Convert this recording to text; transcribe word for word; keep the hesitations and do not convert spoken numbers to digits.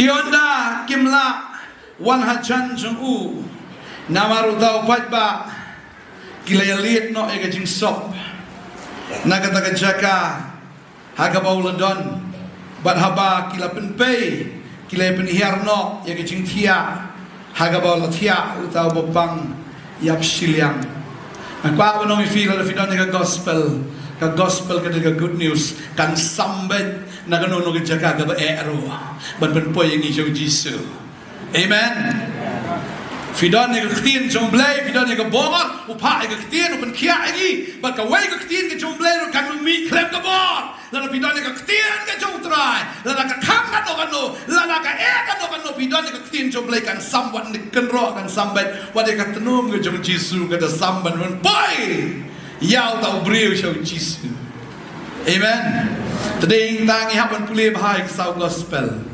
Ïonda kim lah wan hajan jong u, namar uta u paidbah ki la ïaleit noh ïa ka jingsop na kata ka jaka ha kaba u la don, bad haba ki la pynpei ki la pynhiar noh ïa ka jingthiah ha kaba u la thiah uta u bapang ïap shiliang. Nga kwah ban ong ïa phi, lada phi don ïa ka gospel, ka gospel ka dei ka good news, kan sam beit na kano kano ka jaka kaba eh ruh ban pynpoi ïa ngi sha u Jisu. Amen. Phi don ïa ka ktien jong u Blei, phi don ïa ka bor, u phah ïa ka ktien, u pynkhiah ïa ngi, bad kawei ka ktien ka jong u Blei ruh kan mih khlem ka bor. Lada phi don ïa ka ktien ka jong u Trai, lada ka khang kano kano, lada ka eh kano kano, phi don ïa ka ktien jong u Blei, kan sam wat ne kynroh, kan sam beit, wat ïa ka tnum ka jong u Jisu ka da sam ban pynpoi ïa uta u briew sha u Jisu. Amen. Te dei tang ngi hap ban pule bha ïa ka saw gospel.